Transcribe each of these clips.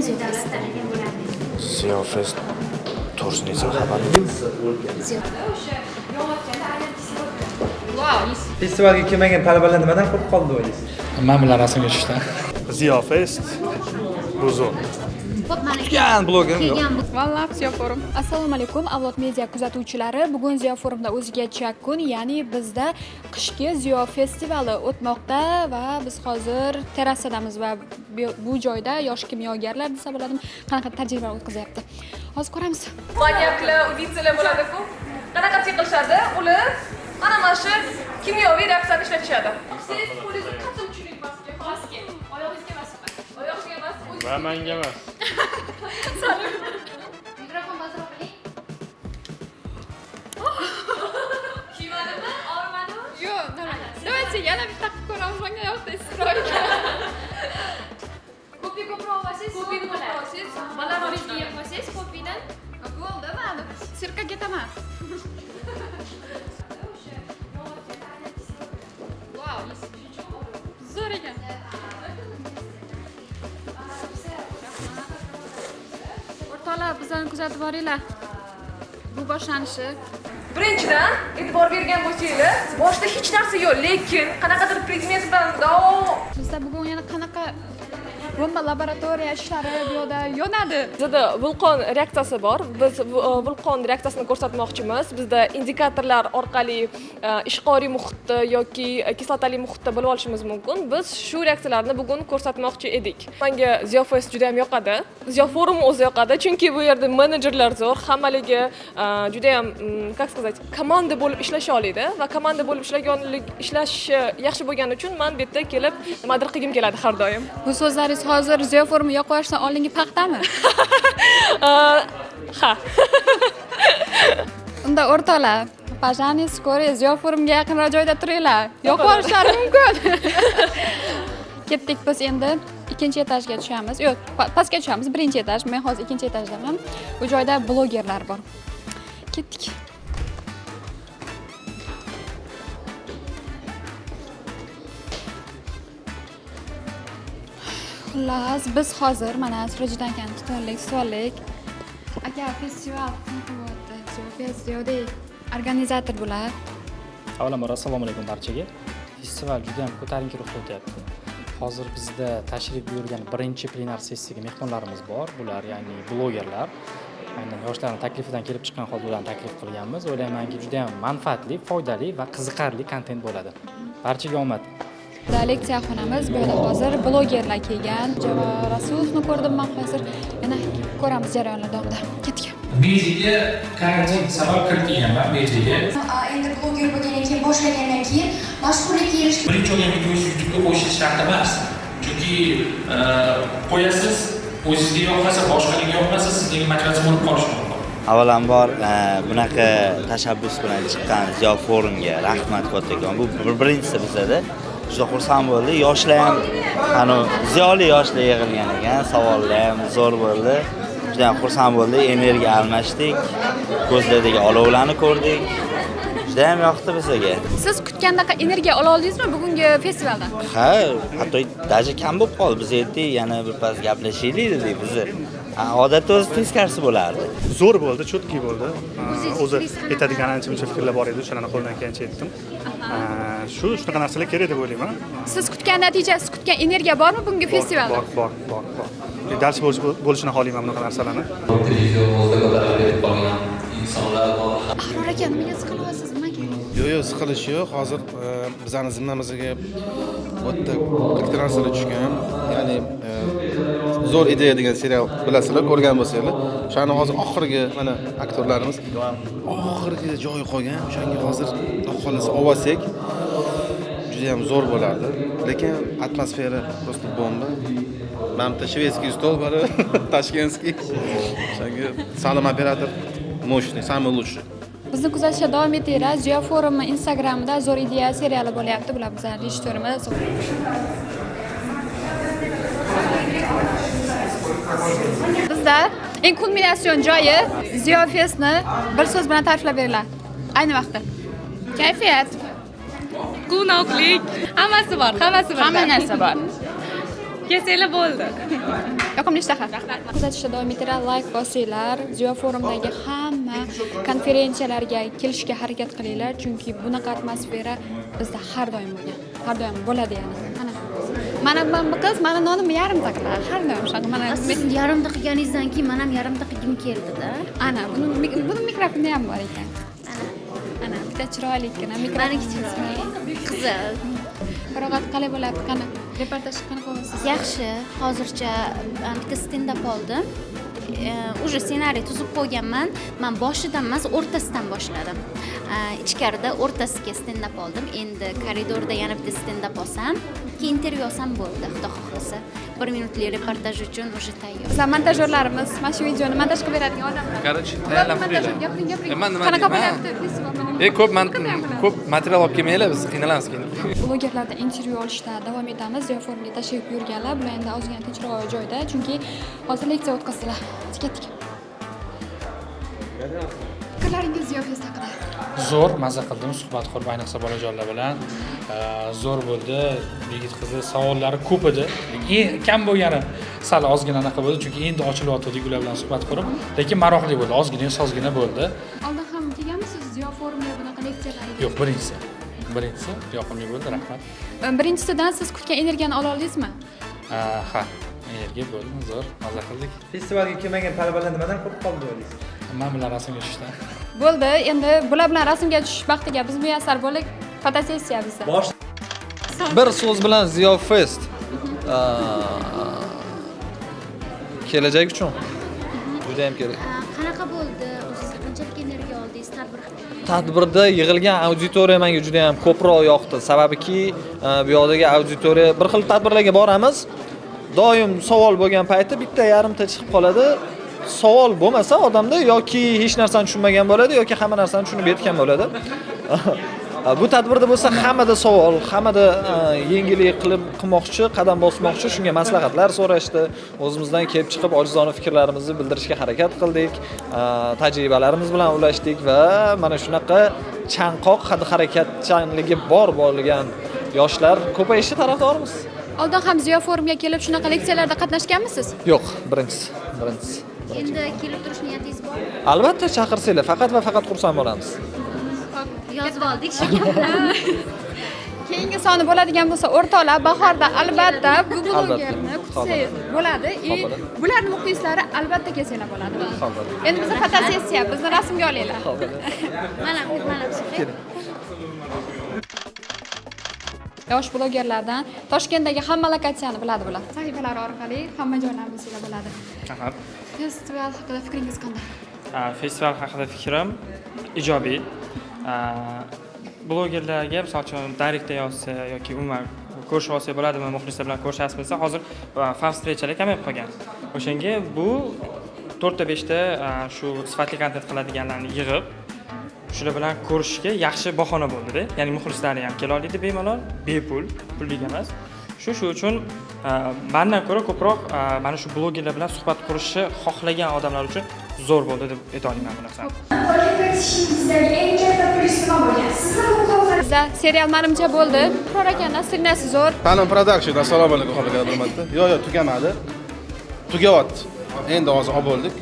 Ziyofest. Ziyofest, to'g'risini aytsam, xabarim yo'q. Festivalga kelmagan talabalar nimadan quruq qoldi deb o'ylaysiz? Man bilan rasmga tushishdan. Ziyofest bu zo'r. Kutgan blogerim yo'q. Vallah, Ziyo Forum. Assalomu alaykum, Avlod Media kuzatuvchilari. Bugun Ziyo Forumda o'zgacha kun, ya'ni bizda qishki Ziyo festivali o'tmoqda va biz hozir terrasadamiz va bu joyda yosh kimyogarlar desa bo'ladimi, qanaqa tajriba o'tkazyapti. Hozir ko'ramiz. Manyaklar, убийца lar bo'ladi-ku. Qanaqa qilishadi? Ular mana shu kimyoviy reaksiyani ishlatishadi. Siz qo'lingizni qattiq tushiring pastga. Pastga. Oyog'ingizga emas. Oyog'ingizga emas. Va manga emas. Mikrofon bosib qiling. Kuymadimi? Og'rimadimi? Yo'q, давайте yana bitta qilib ko'ramiz, menga yoqdi issiqroq. Ko'pi ko'proq olsangiz, Ko'pini ko'proq olsangiz, balandroq yeb qo'ysangiz ko'pidan. Bo'ldi, mayli. Sirkka ketaman. Vau, zo'r ekan. O'rtoqlar, bizlarni kuzatib boringlar. Bu boshlanishi. Birinchidan, e'tibor bergan bo'lsanglar, boshida hech narsa yo'q, lekin qanaqadir predmet bilan davom Bizda bugun yana qanaqa bomba laboratoriya ishlari bu yoqda yonadi. Bizda vulqon reaksiyasi bor. Biz vulqon reaksiyasini ko'rsatmoqchimiz. Bizda indikatorlar orqali ishqoriy muhitda yoki kislotali muhitda bilib olishimiz mumkin. Biz shu reaksiyalarni bugun ko'rsatmoqchi edik. Menga Ziyofest juda ham yoqadi. Ziyo Forum o'zi yoqadi, chunki bu yerda menejerlar zo'r, hammaligi juda ham, как сказать, komanda bo'lib ishlasha oladi va komanda bo'lib ishlashi yaxshi bo'lgani uchun men bu yerda kelib nimadir qilgim keladi har doim. Bu so'zlaringiz hozir Ziyo Forumni yoqib yuborishdan oldingi paxtami? Ha. Unda o'rtoqlar, пожарный скорый Ziyo Forumga yaqinroq joyda turinglar. Yoqib yuborishlari mumkin. Ketdik, biz endi ikkinchi etajga tushamiz. Yo'q, pastga tushamiz, birinchi etaj. Men hozir ikkinchi etajdaman. Bu joyda blogerlar bor. Ketdik. Xullas, biz hozir mana Sirojiddin akani tutib oldik, tutib oldik. Aka, festival qanaqa bo'lyapti? Ziyofest, Ziyodek organizator bular. Avvalambor, assalomu alaykum barchaga. Festival juda ham ko'tarinki ruhda o'tyapti. Hozir bizda tashrif buyurgan birinchi plenar sessiyaga mehmonlarimiz bor. Bular, ya'ni blogerlar. Aynan yoshlarning taklifidan kelib chiqqan holda ularni taklif qilganmiz. O'ylaymanki, juda ham manfaatli, foydali va qiziqarli kontent bo'ladi. Barchaga omad. Bizda leksiya xonamiz. Bu yerda hozir blogerlar kelgan. Javob Rasulovni ko'rdim men hozir. Yana ko'ramiz jarayonlar davomida. Ketdik. Mediaga karantin sabab kirib kelganman mediaga. Endi bloger bo'lgandan keyin, boshlagandan keyin mashhurlikka erish Birinchi olgan videongizni YouTube'ga qo'yishingiz shart emas. Chunki qo'yasiz, o'zizga yoqmasa, boshqalarga yoqmasa, sizdagi motivatsiya bo'lib qolishi mumkin. Avvalambor, bunaqa tashabbus bilan chiqqan Ziyo Forumga rahmat kattakon. Bu birinchisi bizada. Juda xursand bo'ldik. Yoshlar ham, anu ziyoli yoshlar yig'ilgan ekan, savollar ham zo'r bo'ldi. Juda ham xursand bo'ldik, energiya almashdik, ko'zlardagi olovlarni ko'rdik. Juda ham yoqdi bizga. Siz kutgandaqa energiya ola oldingizmi bugungi festivaldan? Ha, hatto даже kam bo'lib qoldi. Biz aytdik, yana birpas gaplashaylik dedik bizni. Ha, odatda o'zi teskarisi bo'lardi. Zo'r bo'ldi, чёткий bo'ldi. O'zi aytadigan ancha muncha fikrlar bor edi, o'shalarni qo'ldan kelgancha aytdim. Shunaqa narsalar kerak deb o'ylayman. Siz kutgan natija, siz kutgan energiya bormi bugungi Bor, festivalda? Bor, bor, bor, bor. Dars bo'lishini xohlayman bunaqa narsalarni. Televizor o'zida ko'tarilib ketib qolgan insonlar bor. Ahror aka, nimaga siqilyapsiz? Nimaga? Yo'q, yo'q, siqilish yo'q. Hozir bizani zimmamizga bu yerda bitta narsalar tushgan. Ya'ni Zo'r ideya degan serial bilasizlar, ko'rgan bo'lsanglar. O'shani hozir oxirgi mana aktyorlarimiz oxirgi joyi qolgan. O'shanga hozir Xudo xohlasa olsak juda ham zo'r bo'lardi. Lekin atmosfera просто bomba. Mana bitta шведский stol bor, ташкентский. O'shanga Salim operator мощный, самый лучший. Bizni kuzatishda davom etinglar. Ziyo Forumi Instagramida Zo'r ideya seriali bo'lyapti. Bular bizning rejissyorimiz. Bizda eng kulminatsion joyi Ziyo Festni bir so'z bilan ta'riflab beringlar. Ayni vaqtda. Kayfiyat. Quvnoqlik, hammasi bor, hammasi bor. Hamma narsa bor. Kelsanglar bo'ldi. Yoqimli ishtaha. Kuzatishda davom etinglar, layk bosinglar. Ziyo Forumdagi hamma konferensiyalarga kelishga harakat qilinglar, chunki bunaqa atmosfera bizda har doim bo'lgan. Har doim bo'ladi yana. Mana. Mana bu qiz mani nonimni yarimta qiladi. Har doim shunaqa. Mana siz yarimta qilganingizdan keyin men ham yarimta qilgim keldi-da. Ana, buni mikrofoni ham bor ekan. Ana, bitta chiroylikkina mikrofon. Maniki chiroyli. Qizil. Farog'at qalay bo'lyapti? Qani, reportaj qanaqa bo'lasiz? Yaxshi, hozircha bitta stendap oldim. Уже ssenariy tuzib qo'yganman. Men boshidan emas, o'rtasidan boshladim. Ichkarida o'rtasiga stendap oldim. Endi koridorda yana bitta stendap olsam, keyin intervyu olsam bo'ldi, Xudo xohlasa. 1 minutlik reportaj uchun уже tayyor. Bizlar montajyorlarimiz, mana shu videoni montaj qilib beradigan odamlar. Короче, tayyorlab qo'yinglar. Gapiring, gapiring. Man nima Qanaqa deyman? bo'lyapti festival? Mana Ko'p ko'p material olib kelmanglar, biz qiynalamiz keyin. Blogerlardan intervyu olishda davom etamiz. Ziyo Forumga tashrif buyurganlar. Bular endi ozgina tinchroq joyda, chunki hozir leksiya o'tkazdilar. Ketdik. Fikrlaringiz Ziyo Fest haqida? Zo'r, maza qildim suhbat qurib, ayniqsa bolajonlar bilan. Zo'r bo'ldi. Yigit qizlar savollari ko'p edi. Lekin kam bo'lgani sal ozgina anaqa bo'ldi, chunki endi ochilyotgandik ular bilan suhbat qurib, lekin maroqli bo'ldi, ozgina sozgina bo'ldi. Oldin ham kelganmisiz Ziyo Forumga bunaqa leksiyalarga? Yo'q, birinchisi. Birinchisi yoqimli bo'ldi, rahmat. Birinchisidan siz kutgan energiyani ola oldingizmi? Ha, energiya bo'ldi, zo'r, maza qildik. Festivalga kelmagan talabalar nimadan qo'rqib qoldi deb o'ylaysiz? Men bilan rasmga tushishdan. Bo'ldi, endi bular bilan rasmga tushish baxtiga biz muyassar bo'ldik. Fotosessiya bizda. Bosh bir so'z bilan Ziyo Fest. Kelajak uchun juda ham kerak. Qanaqa bo'ldi? O'zingizga qanchalik energiya oldingiz tadbir? Tadbirda yig'ilgan auditoriya menga juda ham ko'proq yoqdi. Sababiki, bu yoqdagi auditoriya bir xil tadbirlarga boramiz. Doim savol bo'lgan payti bitta yarimta chiqib qoladi. Savol bo'lmasa odamda yoki hech narsani tushunmagan bo'ladi yoki hamma narsani tushunib yetgan bo'ladi. Bu tadbirda bo'lsa hammada savol, hammada yengillik qilib qilmoqchi, qadam bosmoqchi, shunga maslahatlar so'rashdi. O'zimizdan kelib chiqib ojizona fikrlarimizni bildirishga harakat qildik, tajribalarimiz bilan ulashdik va mana shunaqa chanqoq xatti-harakatchanligi bor bo'lgan yoshlar ko'payishi tarafdorimiz. Oldin ham Ziyo Forumga kelib shunaqa leksiyalarda qatnashganmisiz? Yo'q, birinchisi, birinchisi. Endi kelib turish niyatingiz bormi? Albatta chaqirsanglar, faqat va faqat xursand bo'lamiz. Yozib oldik shu gaplarni. Keyingi soni bo'ladigan bo'lsa, o'rtoqlar, bahorda albatta bu blogerni kutsangiz bo'ladi. Bularning muxlislari albatta kelsanglar bo'ladi. Endi bizda fotosessiya, bizni rasmga olinglar. Mana, mana. Yosh blogerlardan Toshkentdagi hamma lokatsiyani biladi bular. Sahifalar orqali hamma joylarni bilsanglar bo'ladi. Rahmat. Festival haqida fikringiz qanday? Festival haqida fikrim ijobiy. Blogerlarga misol uchun direktda yozsa yoki umuman ko'rishib olsak bo'ladimi, muxlislar bilan ko'rishasiz desa, hozir fan встречаlar kamayib qolgan. O'shanga bu 4 ta 5 ta shu sifatli kontent qiladiganlarni yig'ib, shular bilan ko'rishishga yaxshi bahona bo'ldi-da. Ya'ni muxlislari ham kela oladi bemalol, bepul, pullik emas. Shu uchun mendan ko'ra ko'proq mana shu blogerlar bilan suhbat qurishni xohlagan odamlar uchun zo'r bo'ldi deb ayta olaman bu narsani. Bizda serial menimcha bo'ldi. Quror aka, nasrinasi zo'r. Ta'lim Production, assalomu alaykum hammaga bir marta. Yo'q, yo'q, tugamadi. Tugayapti. Endi hozir olib bo'ldik.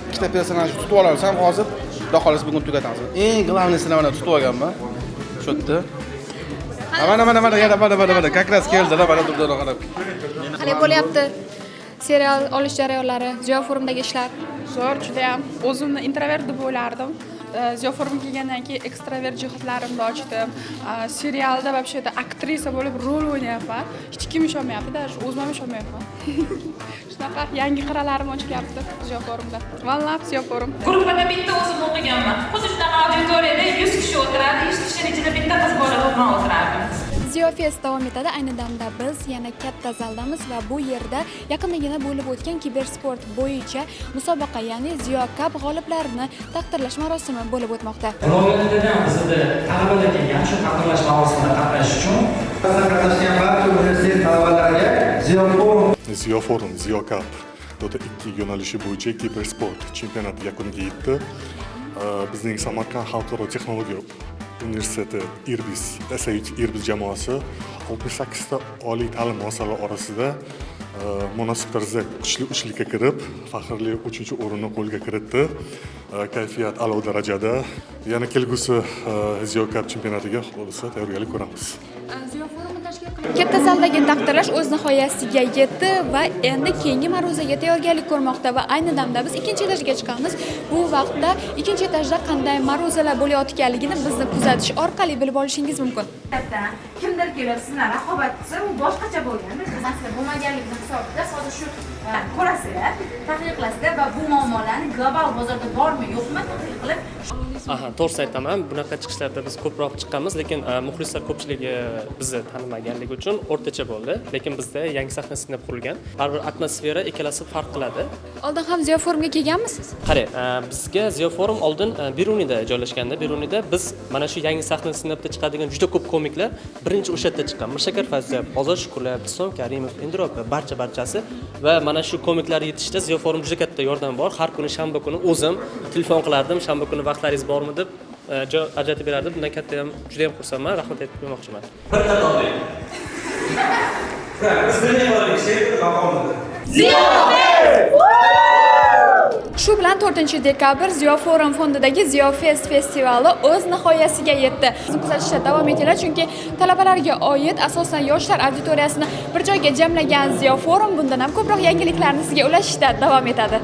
Ikkita personajni tutib olsam hozir, xudo xohlasa bugun tugatamiz. Eng главныйsini mana tutib olganman. Shu yerda. Mana mana mana yana mana mana mana как раз keldilar, mana Durdona qarab. Qalay bo'lyapti serial olish jarayonlari, Ziyo Forumdagi ishlar? Zo'r, juda ham. O'zimni introvert deb o'ylardim. Ziyo Forumga kelgandan keyin ekstravert jihatlarimni ochdim. Serialda вообще-то aktrisa bo'lib rol o'ynayapman. Hech kim ishonmayapti, даже o'zim ham ishonmayapman. Shunaqa yangi qirralarim ochilyapti Ziyo Forumda. One love Ziyo Forum. Gruppada bitta o'zim o'qiganman. Xuddi shunaqa auditoriyada 100 kishi o'tiradi, 100 kishining ichida bitta qiz bola man o'tirardim. Ziyo Fest davom etadi. Ayni damda biz yana katta zaldamiz va bu yerda yaqindagina bo'lib o'tgan kibersport bo'yicha musobaqa, ya'ni Ziyo Cup g'oliblarini taqdirlash marosimi bo'lib o'tmoqda. Viloyatlardan bizda talabalar kelgan, shu taqdirlash marosimida qatnashish uchun qatnashgan barcha universitet talabalariga Ziyo Forum Ziyo Forum, Ziyo Cup Dota 2 yo'nalishi bo'yicha kibersport chempionati yakuniga yetdi. Bizning Samarqand xalqaro texnologiya Universiteti Irbis, SIUT Irbis jamoasi 68 ta oliy ta'lim muassasalari orasida munosib tarzda kuchli uchlikka kirib, faxrli uchinchi o'rinni qo'lga kiritdi. Kayfiyat a'lo darajada. Yana kelgusi Ziyo Cup chempionatiga, Xudo xohlasa, tayyorgarlik ko'ramiz. Katta zaldagi taqdirlash o'z nihoyasiga yetdi va endi keyingi ma'ruzaga tayyorgarlik ko'rmoqda va ayni damda biz ikkinchi etajga chiqamiz. Bu vaqtda ikkinchi etajda qanday ma'ruzalar bo'layotganligini bizni kuzatish orqali bilib olishingiz mumkin. Kimdir kelib siz bilan raqobat qilsa, u boshqacha bo'lganda, Masala bo'lmaganligini hisobida hozir shu ko'rasizlar, tahlil qilasizlar va bu muammolarni global bozorda bormi, yo'qmi tahlil qilib. Aha, to'g'risini aytaman, bunaqa chiqishlarda biz ko'proq chiqqanmiz, lekin muxlislar ko'pchiligi bizni tanimaganligi uchun o'rtacha bo'ldi. Lekin bizda yangi sahna sinab qurilgan. Baribir atmosfera ikkalasi farq qiladi. Oldin ham Ziyo Forumga kelganmisiz? Qarang, bizga Ziyo Forum oldin Beruniyda joylashganda, Beruniyda biz mana shu yangi sahna sinabda chiqadigan juda ko'p komiklar birinchi o'sha yerda chiqqan. Mirshakar Fazliyev, Ozod Shukurov, Islom Karimov, Indira opa, barcha-barchasi va mana shu komiklar yetishda Ziyo Forum juda katta yordam bor. Har kuni shanba kuni o'zim telefon qilardim, shanba kuni vaqtlaringiz bormi deb joy ajratib berardim. Bundan katta ham juda ham xursandman, rahmat aytib qo'ymoqchiman. Bir qatorlik. Biz bilmay qoldik, she'r maqomida. Shu bilan 4 dekabr Ziyo Forum fondidagi Ziyo Fest festivali o'z nihoyasiga yetdi. Bizni kuzatishda davom etinglar, chunki talabalarga oid asosan yoshlar auditoriyasini bir joyga jamlagan Ziyo Forum bundan ham ko'proq yangiliklarni sizga ulashishda davom etadi.